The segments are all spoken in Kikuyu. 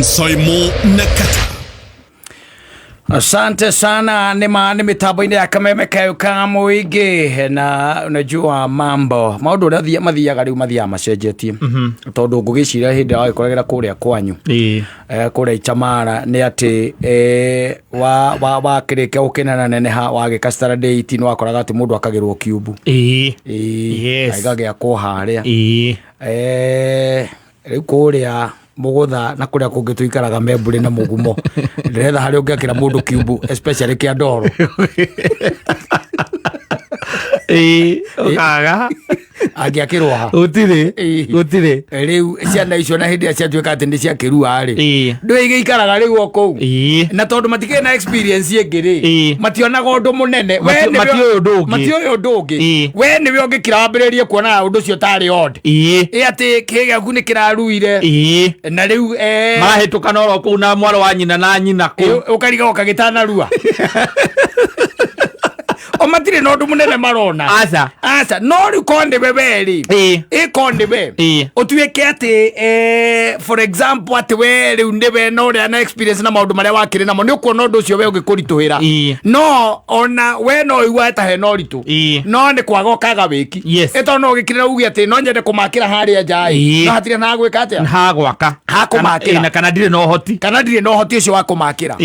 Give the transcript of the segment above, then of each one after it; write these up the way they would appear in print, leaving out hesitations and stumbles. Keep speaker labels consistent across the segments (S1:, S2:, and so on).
S1: Saimo Nakata.
S2: Asante sana, ni maani mitambo-inĩ ya kameme kayo ka mũingĩ, na unajua mambo maũndũ ũrĩa mathiaga rĩu mathiaga macenjetie, tondũ ngũgĩciria hĩndĩ ĩrĩa wagĩkoragĩra kũrĩa kwanyu, kũrĩa Ichamara, nĩ atĩ wakĩrĩkia gũkĩnena neneha wagĩka standard 8 nĩ wakoraga atĩ mũndũ akagĩrwo kiumbu. Ĩĩ, ĩgagĩakwo harĩa. Rĩu kũrĩa mũgũtha na kũrĩa kũngĩ tũikaraga membũrĩ na mũgumo, ndĩretha harĩa ũngĩakĩra mũndũ kiumbu, especially kĩa ndoro.
S3: Ĩĩ, ũkaga.
S2: Angĩakĩrwo ha?
S3: Gũtirĩ. Gũtirĩ.
S2: Rĩu ciana icio na hĩndĩ ĩrĩa ciatuĩka atĩ nĩ ciakĩrua rĩ, ndũĩ igĩikaraga rĩu o kũu, na tondũ matikĩrĩ na experience ĩngĩ rĩ, mationaga ũndũ mũnene. We nĩwe-
S3: Matiũĩ ũndũ ũngĩ.
S2: Matiũĩ ũndũ ũngĩ. We nĩwe ũngĩkira wambĩrĩrie kuona ũndũ ũcio tarĩ odd, ĩ atĩ kĩĩ gĩaku nĩ kĩraruire, na rĩu
S3: Marahĩtũkana oro kũu na mwarĩ wa nyina na nyina kũu.
S2: Ũkariga ũkagĩtanarua o matirĩ na ũndũ mũnene marona.
S3: Aca.
S2: Aca, no rĩu korwo nĩwe we rĩ, ĩkorwo nĩwe ũtuĩke atĩ for example atĩ we rĩu nĩwe na ũrĩa na experience na maũndũ marĩa wakĩrĩ namo, nĩ ũkuona ũndũ ũcio we ũgĩkũritũhĩra. No ona we no ũigua ta hena ũritũ, no nĩ kwaga ũkaga wĩki. Ĩ tondũ no ũgĩkĩrĩra uge atĩ no nyende kũmakĩra harĩa nja ĩ, no hatirĩ na gwĩka atĩa.
S3: Ha gwaka.
S2: Ha kũmakĩra.
S3: Na kana ndirĩ na ũhoti.
S2: Kana ndirĩ na ũhoti ũcio wa kũmakĩra.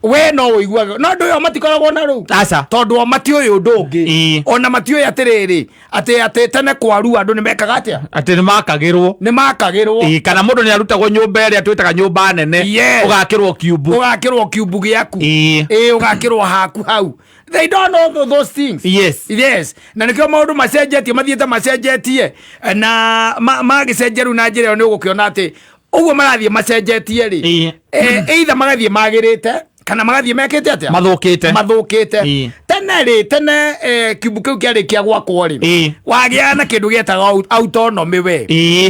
S2: We no ũiguaga, no andũ ĩyo matikoragwo na rũu,
S3: Aca.
S2: tondũ o matiũĩ ũndũ ũngĩ. Ona matiũĩ atĩrĩrĩ, atĩ tene kwarua andũ nĩ mekaga atĩa.
S3: Atĩ nĩ makagĩrwo.
S2: Nĩ makagĩrwo.
S3: Ĩĩ, kana mũndũ nĩ arutagwo nyũmba ĩrĩa twĩtaga nyũmba nene. Ũgakĩrwo kiumbu.
S2: Ũgakĩrwo kiumbu gĩaku. Ĩĩ, ũgakĩrwo haku hau. They don't know those things. Yes, na nĩkĩo maũndũ macenjetie, mathiĩte macenjetie na magĩcenjia rĩu na njĩra ĩyo nĩ ũgũkĩona atĩ ũguo marathiĩ macenjetie rĩ, either magathiĩ magĩrĩte kana magathiĩ mekĩte atĩa.
S3: Mathũkĩte.
S2: Mathũkĩte. Tene rĩ, tene kiumbu kĩu kĩarĩkia gwakwo rĩ, wagĩa na kĩndũ gĩetaga autonomy we,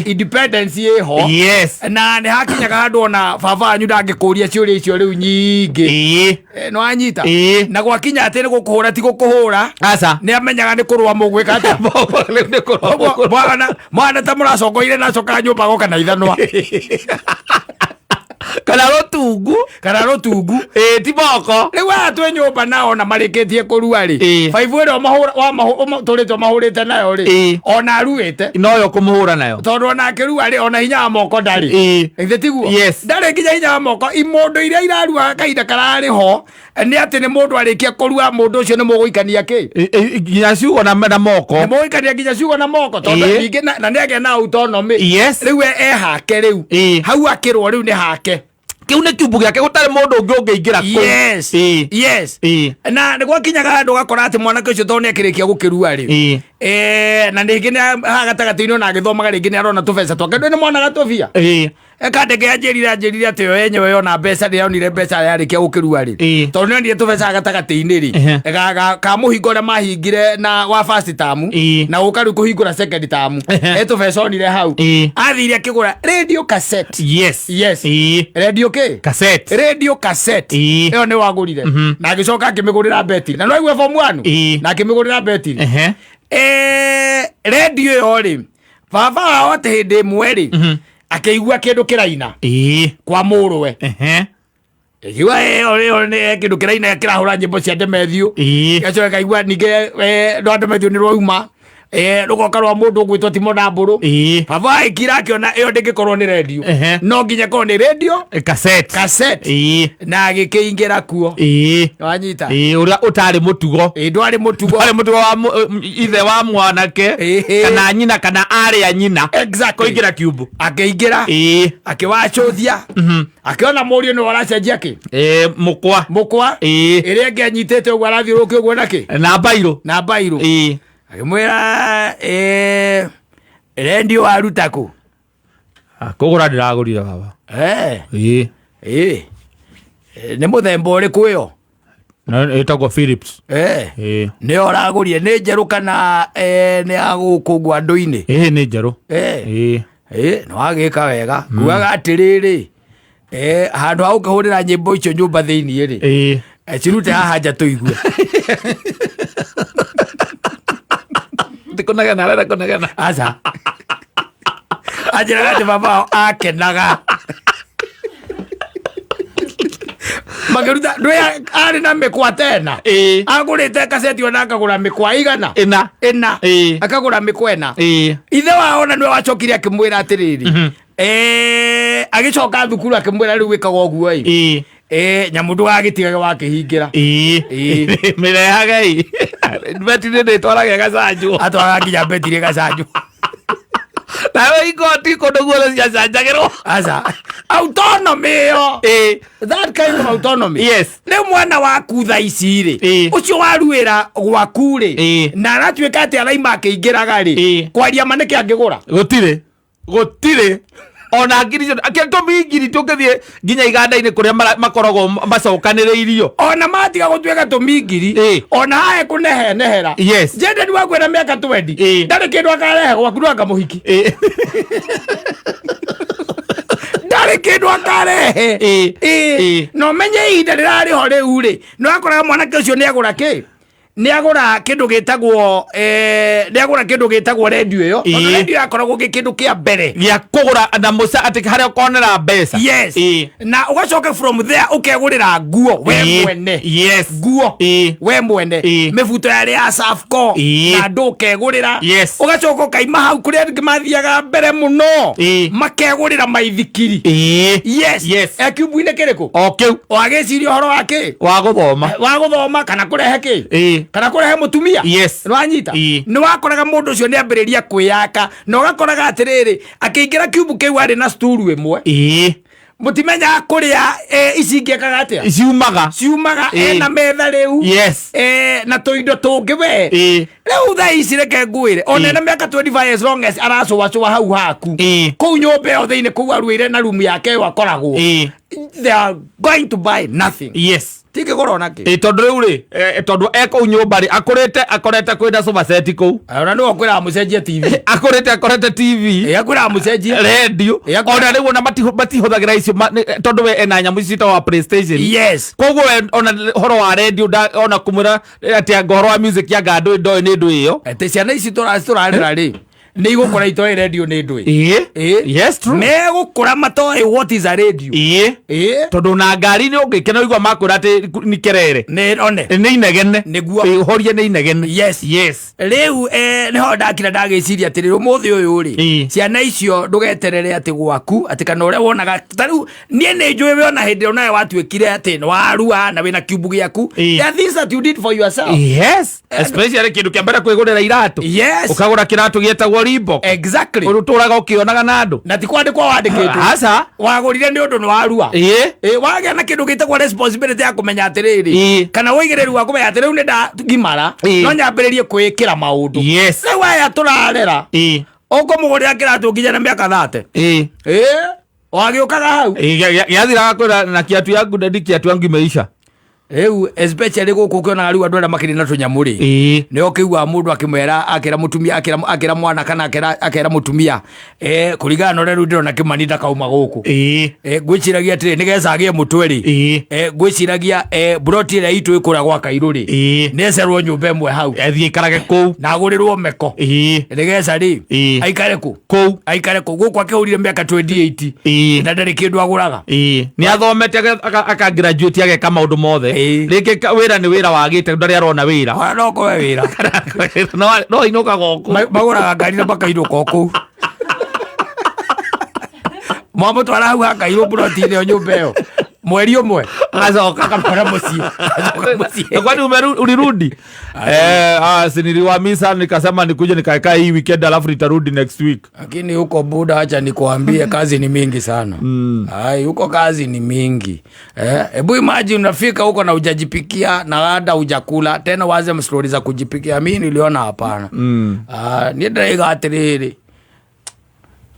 S2: independence ĩho. Na nĩ hakinyaga handũ ona baba wanyu ndangĩkũria ciũria icio rĩu nyingĩ. Nĩ wanyita?
S3: Ĩĩ.
S2: Na gwakinya atĩ nĩ gũkũhũra, ti gũkũhũra.
S3: Aca.
S2: Nĩ amenyaga nĩ kũrũa mũgwĩka atĩa.
S3: Rĩu nĩ kũrũa.
S2: Ũguo, mwana ta mũracongoire na acokaga nyũmba agoka na ithanwa.
S3: Kana rũtungu.
S2: Kana rũtungu.
S3: Ĩĩ, ti moko.
S2: Rĩu aya twĩ nyũmba nao ona marĩkĩtie kũrua rĩ, baibũ ĩrĩa tũrĩte ũmahũrĩte nayo rĩ, ona aruĩte.
S3: Noyo kũmũhũra nayo.
S2: Tondũ ona akĩrua rĩ, ona hinya wa moko ndarĩ. Githĩ tiguo?
S3: Yes.
S2: Ndarĩ nginya hinya wa moko. Imũndũ iria irarua kahinda kararĩ ho nĩ atĩ nĩ mũndũ arĩkia kũrua, mũndũ ũcio nĩ mũgũikania kĩ.
S3: Nginya ciugo na moko.
S2: Nĩ mũgũikania nginya ciugo na moko, tondũ ningĩ na nĩ agĩa na autonomy. Rĩu e hake rĩu. Hau akĩrwo rĩu nĩ hake.
S3: Kĩu nĩ kiumbu gĩake, gũtarĩ mũndũ ũngĩ ũngĩingĩra kũu.
S2: Na nĩ gwakinyaga handũ ũgakora atĩ mwanake ũcio tondũ nĩ akĩrĩkia gũkĩrua rĩ, na rĩngĩ nĩ haha gatagatĩ-inĩ ona agĩthomaga, rĩngĩ nĩ arona tũbeca twake, ndũĩ nĩ monaga tũbia. Kandege anjĩrire atĩ yo yenyewe yona mbeca, rĩrĩa yonire mbeca yarĩkia gũkĩrua rĩ, tondũ nĩonire tũbeca gatagatĩ-inĩ rĩ, ka mũhingo ũrĩa mahingire na wa first term, na gũka rĩu kũhingũra second term, tũbeca onire hau, athire akĩgũra radio cassette. Yes. Radio kĩ?
S3: Cassette.
S2: Radio cassette. Ĩyo nĩ wagũrire na agĩcoka akĩmĩgũrĩra betiri, na no aigue form 1, na akĩmĩgũrĩra betiri. Radio ĩyo rĩ, baba wao atĩ hĩndĩ ĩmwe rĩ, akĩigua kĩndũ kĩraina kwa mũrũwe. Igua ĩyo nĩ kĩndũ kĩraina, kĩrahũra nyĩmbo cia Demethiũ. Gacoka kaigua ningĩ rwa Demethiũ nĩ rwauma, rũgoka rwa mũndũ ũgwĩtwo Timo Ndambũrũ. Baba agĩkira akĩona ĩyo ndĩngĩkorwo nĩ redio, no nginya ĩkorwo nĩ radio
S3: Cassette.
S2: Cassette. Na agĩkĩingĩra kuo. Wanyita?
S3: Ĩĩ, ũrĩa ũtarĩ mũtugo.
S2: Ĩĩ, ndwarĩ mũtugo.
S3: Ndwarĩ mũtugo wa ithe wa mwanake kana nyina kana arĩ a nyina kũingĩra kiumbu.
S2: Akĩingĩra, akĩwacũthia, akĩona mũriũ nĩ aracenjia kĩ.
S3: Ĩĩ, mũkwa.
S2: Mũkwa. Ĩrĩa ĩngĩ anyitĩte ũguo arathiũrũrũkia ũguo nakĩ.
S3: Na mbairũ.
S2: Na mbairũ. Akĩmwĩra, rendio waruta kũ?
S3: Ah, kũgũra ndĩragũrire, baba. Ĩĩ.
S2: Ĩĩ. Nĩ mũthemba ũrĩkũ ĩyo?
S3: Na ĩtagwo Philips. Ĩĩ.
S2: Nĩyo ũragũrire nĩ njerũ kana nĩ ya gũkũ ũguo andũ-inĩ?
S3: Ĩĩ, nĩ njerũ. Ĩĩ.
S2: Ĩĩ, nĩ wagĩka wega. Nguaga atĩrĩrĩ, handũ ha gũkĩhũrĩra nyĩmbo icio nyũmba thĩiniĩ rĩ, cirute haha nja tũigue.
S3: Ndikũnegena, arenda kũnegena.
S2: Aca, anjĩraga atĩ baba wao akenaga. Makĩruta ndũĩ arĩ na mĩkwa tena.
S3: Ĩĩ.
S2: Agũrĩte kaseti ona akagũra mĩkwa igana.
S3: Ĩna.
S2: Ĩna.
S3: Ĩĩ.
S2: Akagũra mĩkwa ĩna.
S3: Ĩĩ.
S2: Ithe wao ona nĩwe wacokire akĩmwĩra atĩrĩrĩ. Agĩcoka thukuru akĩmwĩra rĩu wĩkaga ũguo ĩ.
S3: Ĩĩ.
S2: Nyamũ ndũgagĩtigage wakĩhingĩra.
S3: Ĩĩ.
S2: Ĩĩ.
S3: Mĩrehage ĩ. Betiri nĩ ĩtwarage ĩgacanjwo.
S2: Atwaraga nginya betiri ĩgacanjwo.
S3: Nawe igoti kũndũ guothe ciacanjagĩrwo.
S2: Aca. Autonomy ĩyo.
S3: Ĩĩ.
S2: That kind of autonomy.
S3: Yes.
S2: Rĩu mwana waku thaa ici rĩ,
S3: Ĩĩ.
S2: ũcio waruĩra gwaku rĩ,
S3: Ĩĩ.
S2: na aratuĩka atĩ araima akĩingĩraga rĩ,
S3: Ĩĩ.
S2: kwaria ma nĩkĩ angĩgũra?
S3: Gũtirĩ. Gũtirĩ. Ona ngiri icio akĩrĩ tũmingiri tũngĩthiĩ nginya iganda-inĩ kũrĩa makoragwo macokanĩrĩirio.
S2: Ona matiga gũtuĩka tũmingiri,
S3: Ĩĩ.
S2: ona hae kũnehenehera.
S3: Yes.
S2: Jenden waku ena mĩaka 20,
S3: Ĩĩ.
S2: ndarĩ kĩndũ akarehe gwaku no anga mũhiki.
S3: Ĩĩ.
S2: Ndarĩ kĩndũ akarehe.
S3: Ĩĩ.
S2: Ĩĩ.
S3: Ĩĩ.
S2: Na ũmenye ihinda rĩrarĩ ho rĩu rĩ, nĩ wakoraga mwanake ũcio nĩ agũra kĩ? Nĩ agũra kĩndũ gĩtagwo nĩ agũra kĩndũ gĩtagwo rendio ĩyo. Tondũ
S3: Ĩĩ.
S2: rendio yakoragwo gĩ kĩndũ kĩa mbere.
S3: Gĩa kũgũra na mũca atĩ harĩa ũkonera mbeca.
S2: Yes.
S3: Ĩĩ.
S2: Na ũgacoka from there ũkegũrĩra nguo we
S3: Ĩĩ.
S2: mwene.
S3: Yes.
S2: Nguo
S3: Ĩĩ.
S2: we mwene.
S3: Ĩĩ.
S2: Mĩbuto yarĩ ya Safco
S3: Ĩĩ.
S2: na andũ ũkegũrĩra.
S3: Yes.
S2: Ũgacoka ũkaima hau kũrĩa angĩ mathiaga mbere mũno.
S3: Ĩĩ.
S2: Makegũrĩra maithikiri.
S3: Ĩĩ.
S2: Yes.
S3: Yes.
S2: E kiumbu-inĩ kĩrĩkũ?
S3: O kĩu.
S2: O agĩciria ũhoro wa kĩ?
S3: Wa gũthoma.
S2: Wa gũthoma kana kũrehe kĩ?
S3: Ĩĩ.
S2: Kana kũrehe mũtumia.
S3: Yes.
S2: Nĩwanyita?
S3: Ĩĩ.
S2: Nĩ wakoraga mũndũ ũcio nĩ ambĩrĩria kwĩyaka na ũgakoraga atĩrĩrĩ akĩingĩra kiumbu kĩu arĩ na sturu ĩmwe.
S3: Ĩĩ.
S2: Mũtimenyaga kũrĩa ici ingĩkaga atĩa?
S3: Ciumaga.
S2: Ciumaga
S3: Ĩĩ.
S2: ena metha rĩu.
S3: Yes.
S2: Na tũindo tũngĩ we.
S3: Ĩĩ.
S2: Rĩu thaa ici reke ngwĩre ona
S3: Ĩĩ.
S2: ena mĩaka 25 as long as aracũacũa hau haku.
S3: Ĩĩ.
S2: Kũu nyũmba ĩyo thĩinĩ kũu aruĩre na rumu yake ĩyo akoragwo.
S3: Ĩĩ.
S2: They are going to buy nothing.
S3: Yes.
S2: Tingĩgũra ona kĩ.
S3: Ĩĩ tondũ rĩu rĩ tondũ e kũu nyũmba rĩ akũrĩte akorete kwĩna sofa set kũu.
S2: Ona nĩwe ũkwĩraga mũcenjie TV.
S3: Akũrĩte akorete TV.
S2: Ĩĩ akwĩraga mũcenjie.
S3: Redio.
S2: Ĩĩ, akũrĩte-
S3: Ona rĩu ona matihũthagĩra icio tondũ we ena nyamũ ici ciĩtagwo PlayStation.
S2: Yes.
S3: Koguo we ona ũhoro wa redio ona kũmwĩra atĩ anga ũhoro wa music anga ndũĩ ndoĩ nĩ ndũĩ ĩyo.
S2: Atĩ ciana ici tũrarera rĩ nĩ igũkũra itoĩ redio nĩ ndũĩ.
S3: Ĩĩ.
S2: Ĩĩ.
S3: Yes, true.
S2: Megũkũra matoĩ what is a radio.
S3: Ĩĩ.
S2: Ĩĩ.
S3: Tondũ na ngari nĩ ũngĩkena ũigua makwĩra atĩ nĩ kerere.
S2: Nĩ one.
S3: Nĩ inegene.
S2: Nĩguo.
S3: Ĩĩ, ũhorie nĩ inegene.
S2: Yes.
S3: Yes.
S2: Rĩu nĩho ndakira ndagĩciria atĩrĩrĩ ũmũthĩ ũyũ rĩ
S3: Ĩĩ.
S2: ciana icio ndũgeterere atĩ gwaku atĩ kana ũrĩa wonaga ta rĩu niĩ nĩ njũĩ we ona hĩndĩ ĩyo nawe watuĩkire atĩ nĩ warua na wĩna kiumbu gĩaku.
S3: Ĩĩ.
S2: There are things that you did for yourself.
S3: Yes. Especially kĩndũ kĩa mbere kwĩgũrĩra iratũ.
S2: Yes.
S3: Ũkagũra kĩratũ gĩetagwo Reebok.
S2: Exactly.
S3: Ũtũraga ũkĩonaga na andũ.
S2: Na ti kwandĩkwo wandĩkĩtwo.
S3: Aca.
S2: Wagũrire nĩ ũndũ nĩ warua.
S3: Ĩĩ.
S2: Ĩ wagĩa na kĩndũ gĩtagwo responsibility ya kũmenya atĩrĩrĩ
S3: Ĩĩ.
S2: kana ũigĩrĩru wa kũmenya atĩ rĩu nĩ ndagimara
S3: Ĩĩ.
S2: no nyambĩrĩrie kwĩĩkĩra maũndũ.
S3: Yes.
S2: Rĩu aya tũrarera
S3: Ĩĩ.
S2: ũkũmũgũrĩra kĩratũ nginya na mĩaka 30.
S3: Ĩĩ.
S2: Ĩ wagĩũkaga hau.
S3: Ĩĩ, gĩathiraga kwĩra na kiatu yangu ndadi kiatu yangu imeisha.
S2: Rĩu especially gũkũ ũkĩonaga rĩu andũ arĩa makĩrĩ na tũnyamũ rĩ
S3: Ĩĩ.
S2: nĩ ũkĩigua mũndũ akĩmwĩra akĩra mũtumia akĩra mwana kana akĩra mũtumia kũringana na ũrĩa rĩu ndĩrona Kĩmani ndakauma gũkũ.
S3: Ĩĩ.
S2: Ngwĩciragia atĩrĩ nĩgetha agĩe mũtwe rĩ
S3: Ĩĩ.
S2: Ngwĩciragia mburoti ĩrĩa itũ ĩkũrĩa gwa Kairũ rĩ
S3: Ĩĩ.
S2: nĩecerwo nyũmba ĩmwe hau
S3: Athiĩ aikarage kũu.
S2: na agũrĩrwo meko
S3: Ĩĩ.
S2: nĩgetha rĩ
S3: Ĩĩ.
S2: aikare kũ
S3: Kũu.
S2: aikare kũ gũkũ akĩhũrire mĩaka 28
S3: Ĩĩ.
S2: na ndarĩ kĩndũ agũraga.
S3: Ĩĩ. Nĩ athomete aka graduate ageka maũndũ mothe.
S2: Ĩĩ.
S3: Rĩngĩ wĩra nĩ wĩra wagĩte ndarĩ arona wĩra.
S2: Ona no kũhe wĩra.
S3: No ainũkaga o kũu.
S2: Magũraga ngari na makainũka o kũu. Mwamũtwara hau hakairwo mburoti-inĩ ĩyo nyũmba ĩyo mweri ũmwe
S3: Agacoka.
S2: akamwara mũciĩ. Agacoka mũciĩ.
S3: Kwani ulirudi? Si niliwamisa nikasema nikuje nikaekae hii weekend alafu nitarudi next week.
S2: Lakini huko buda, acha nikuambie kazi ni mingi sana. Ai, huko kazi ni mingi. Hebu imagine unafika huko na hujajipikia na hata hujakula tena waze stori za kujipikia. Mimi niliona hapana. Niĩ ndĩraiga atĩrĩrĩ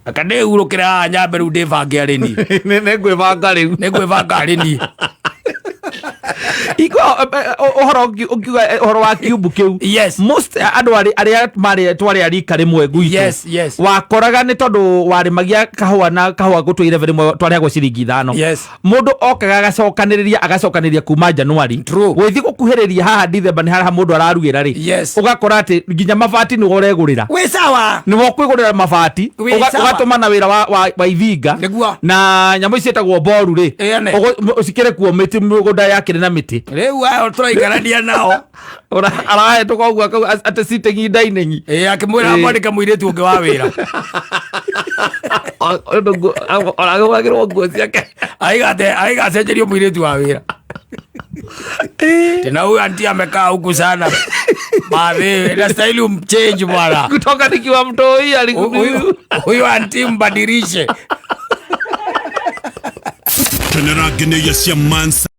S2: aka ndĩhurũkĩre haha nyambe rĩu ndĩbange arĩ niĩ.
S3: Nĩ ngwĩbanga rĩu.
S2: Nĩ ngwĩbanga arĩ niĩ.
S3: Iko ũhoro ũngiuga ũhoro wa kiumbu kĩu, most andũ arĩa marĩ twarĩ a rika rĩmwe gwitũ, wakoraga nĩ tondũ warĩmagia kahũa na kahũa gũtũire rĩmwe twarĩhagwo ciringi 5. Mũndũ okaga agacokanĩrĩria kuma Januari, gũgĩthiĩ gũkuhĩrĩria haha Dithemba nĩ haha mũndũ ararugĩra rĩ, ũgakora atĩ nginya mabati nĩwe ũregũrĩra.
S2: Wĩ sawa.
S3: Nĩwe ũkwĩgũrĩra mabati,
S2: Wĩ sawa.
S3: ũgatũma na wĩra wa ithinga
S2: Nĩguo.
S3: na nyamũ ici ciĩtagwo boru rĩ,
S2: Ĩane.
S3: cikĩrĩ kuo mĩtĩ mĩgũnda yakĩrĩ na mĩtĩ.
S2: Rĩu ayo tũraikarania nao.
S3: Arahetũka ũguo akauga atĩ sitting dining.
S2: Ĩ, akĩmwĩra amwandĩke mũirĩtu ũngĩ wa wĩra.
S3: Aragũragĩrwo nguo ciake.
S2: Aigacenjerio mũirĩtu wa wĩra. Tena huyu anti amekaa huku sana. Baadhi, inastahili umchange bwana.
S3: Kutoka nikiwa mtoi.
S2: Huyu anti mbadilishe.
S1: Kenera ngeneia cia Mansa.